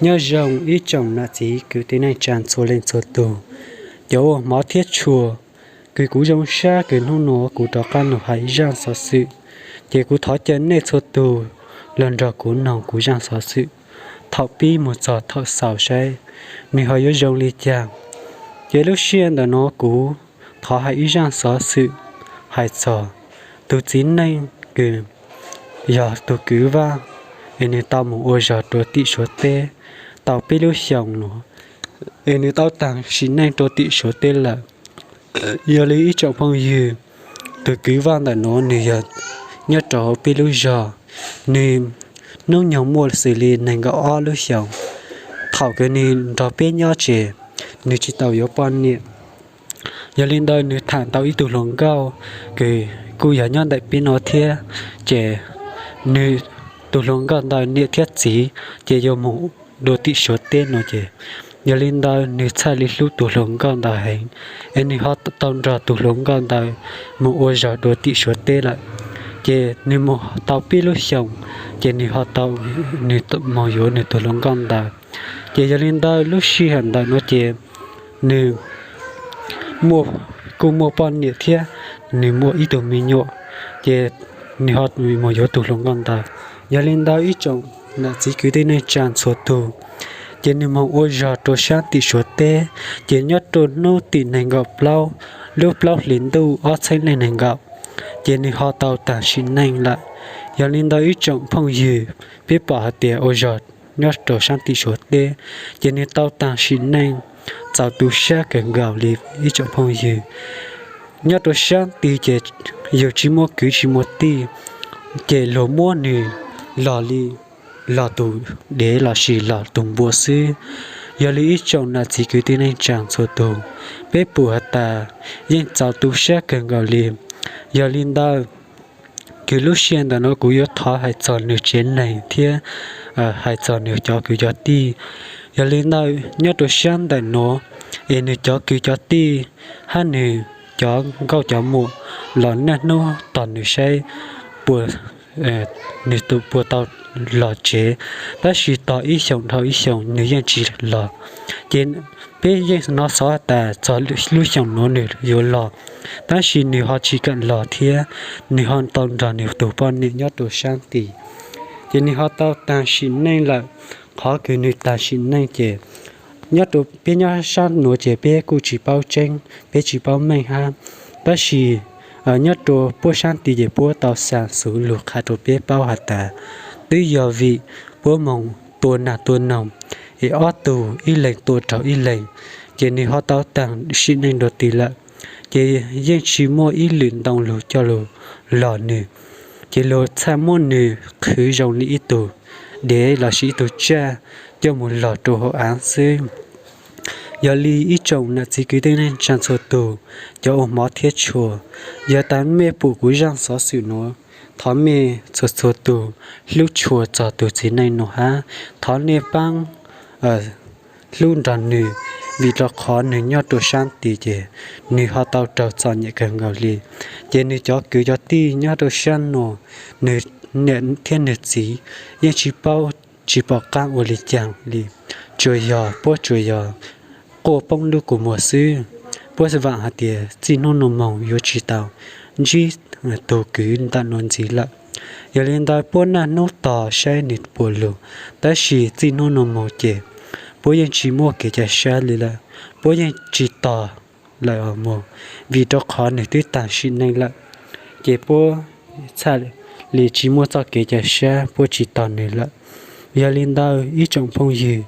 Nyob zoo ib tsoom nam txiv kwv tij neej tsaa txhua leej txhua tug, cov uas hmov thiab tshua. Kws kuv zoo sab kws hnub nuav kuv rov qaab lug hais ib zaaj xov xwm, ces kuv thov caw nej txhua tug los nrog kuv noog kuv zaaj xov xwm thaum pib moog txog thaum xaus saib nwg ho yuav zoo li caag. Ces lub sij hawm ntawm nuav kuv thov hais ib zaaj xov xwm hais txog tug txiv neej kws yog tug kwv vaaj, es nwg tau moog ua zog rua tim Suav teb tau peb lub xyoos nuav, es nwg tau taag sim neej rua tim Suav teb lawm. Yog li ib tsoom phooj ywg, tug kwv vaaj ntawm nuav nwg yog nyob rua huv peb lub zog, nwg hnub nyoog muaj xws li neeg nkaum ob lub xyoos. Thaum kws nwg nrog peb nyob ces nwg tsi tau yuav poj niam. Yog li ntawd nwg thaam tau ib tug hluas nkauj kws kuj yog nyob ntawm peb nuav thiab, ces nwg tug hluas nkauj ntawd niam thiab txiv ces yuav moog dua tim Suav teb nuav ces, yog li ntawd nwg txhaj li hlub tug hluas nkauj ntawd heev, es nwg ho tau nrog tug hluas nkauj ntawd moog ua zog dua tim Suav teb lawm. Ces nwg moog tau peb lub xyoos, ces nwg ho tau, nwg moog yuav nwg tug hluas nkauj ntawd. Ces yog li ntawd lub sij hawm ntawm nuav ces nwg muaj, kuj muaj poj niam thiab nwg muaj ib tug me nyuam, ces nwg ho moog yuav tug hluas nkauj ntawd. Yog li ntawd ib tsoom nam txiv kwv tij neej tsaa txhua tug, ces nwg moog ua zog rua saab tim Suav teb, ces nyob rua hnub tim neeg nkaum plaub lub plaub hlis ntuj ob txheeb leej neeg nkaum, ces nwg ho tau taag sim neej lawm. Yog li ntawd ib tsoom phooj ywg, peb pom hais tias ua zog nyob rua saab tim Suav teb, ces nwg tau taag sim neej txaus tu sab kawg nkaus li ib tsoom phooj ywg. Nyob rua saab tid ces yug tsi muaj kwv tsi muaj tij, ces luag muab nwg lug li lug tug dev lossis lug tug npua xwb. Yog li ib tsoom nam txiv kwv tij neej tsaa txhua tug, peb pum has tas yeej txaus tu sab kawg nkaus li. Yog li ntawd, kws lub sij hawm ntawm nuav kuv yuav thov hais txog nwg tsev neeg thiab hais txog nwg cov kwv cov tij. Yog li ntawd nyob rua saab ntawm nuav, es nwg cov kwv cov tij hab nwg cov nkauj cov muam los niaj hnub tos nwg saib puas, nwg puas tau lug tsev, tab sis tos ib xyoos dhau ib xyoos nwg yeej tsi lug. Ces peb yeej hnov xov tas txog lub xyoos nuav nwg yuav lug, tab sis nwg ho tsi kam lug thiab, nwg ho tau nrog nwg tug poj niam nyob rua saab tid. Ces nwg ho tau taag sim neej lawm. Qhov kws nwg taag sim neej ces nyob rua peb nyob saab nuav ces peb kuj tsi paub tseeb, peb tsi paub meej hab, tab sis nyob rua puab saab tid ces puab tau xa xuv lug qha rua peb paub has tas twb yog vim puab moog tua nag tua noog, es ob tug ib leeg tua raug ib leeg, ces nwg ho tau taag sim neej dua tid lawm. Ces yeej tsi muaj ib lwm ntoo lug coj lug lug nwg, ces luag txhaj muab nwg qhwv zoo li ib tug dev lossis ib tug tsaj coj moog lug rua huv aav xwb. Yog li ib tsoom nam txiv kwv tij neej tsaa txhua tug, cov uas hmov thiab tshua, yog tas mej pum kuv zaaj xov xwm nuav, thov mej txhua txhua tug hlub tshua txog tug txiv neej nuav hab thov nej paab hlub nrog nwg, vim rua qhov nwg nyob rua saab tid ces nwg ho tau raug txom nyem kawg nkaus li. Ces nwg cov kwv cov tij nyob rua saab nuav, nwg niam thiab nwg txiv yeej tsi paub tsi pom qaab ua li caag li, tsuas yog puab tsuas yog quaj poob lub kua muag xwb. Puab vaam has tias txij nub nua moog yuav tsi tau ntsib tug kwv ntawm nuav ntxiv lawm. Yog li ntawd puab naj nub tog saib nwg puas lug, tab sis txij nub nua moog ces puab yeej tsi muaj kev ca sab li lawm, puab yeej tsi tog lawm os mog, vim rua qhov nwg twb taag sim neej lawm, ces puab txhaj li tsi muaj txoj kev ca sab puab tsi tog nwg lawm. Yog li ntawd ib tsoom phooj ywg,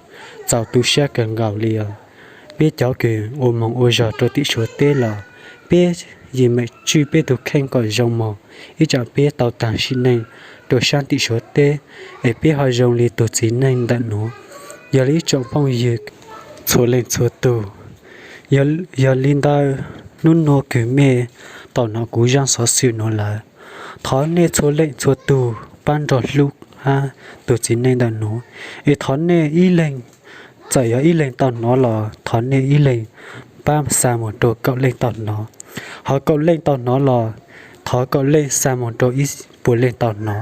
txaus tu sab kawg nkaus li os. Peb cov kws ua moog ua zog rua tim Suav teb los peb yeej meem tswj peb tug kheej kom zoo mog, ib tsam peb tau taag sim neej rua saab tim Suav teb, es peb ho zoo li tug txiv neej ntawm nuav. Yog li ib tsoom phooj ywg txhua leej txhua tug, yog li ntawd nub nua kws mej tau nov kuv zaaj xov xwm nuav lawm, thov nej txhua leej txhua tug pab nrug hlub hab tug txiv neej ntawm nuav, es thov nej ib leeg, txawm yog ib leeg tau nov los thov nej ib leeg pab xa moog rua kaum leej tau nov, ho kaum leej tau nov los thov kaum leej xa moog rua ib puas leej tau nov,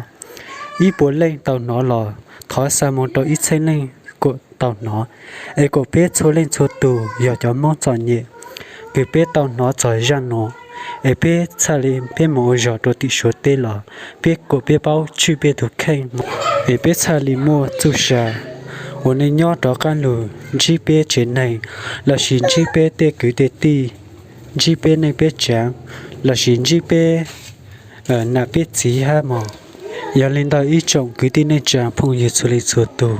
ib puas leej tau nov los thov xa moog rua ib txheeb leej kuas tau hnov, es kom peb txhua leej txhua tus yog cov Hmoob txom nyem kws peb tau hnov txog zaj no, es peb txhaj li peb mus ua zog rau tim Suav teb los peb kom peb paub tswj peb tug kheej, es peb txhaj li muaj txuj sa uas nej nyob rov qaab lug ntsib peb tsev neeg, lossis ntsib peb tej kwv tej tij, ntsib peb neej peb tsaav, lossis ntsib peb nam peb txiv hab mog. Yog li ntawd ib tsoom kwv tij neej tsaa phooj ywg txhua leej txhua tug,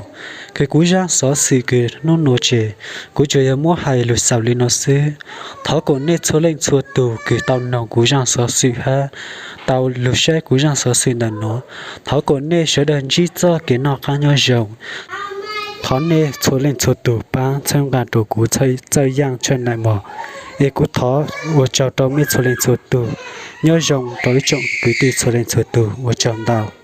kws kuv zaaj xov xwm kws nub nua ces kuv tsuas yog muab hais lug xaus li no xwb. Thov kom nej txhua leej txhua tug kws tau noog kuv zaaj xov xwm hab tau lug saib kuv zaaj xov xwm ntawm no, thov kom nej sawv daws ntsib txoj kev noj qaab nyob zoo. Thov nej txhua leej txhua tug paab txhawb nqaa rau kuv txawj yaaj tshaj nawb mog. Es kuv thov ua tsaug rau mej txhua leej txhua tug, nyob zoo rau ib tsoom kwv tij txhua leej txhua tug, ua tsaug ntau.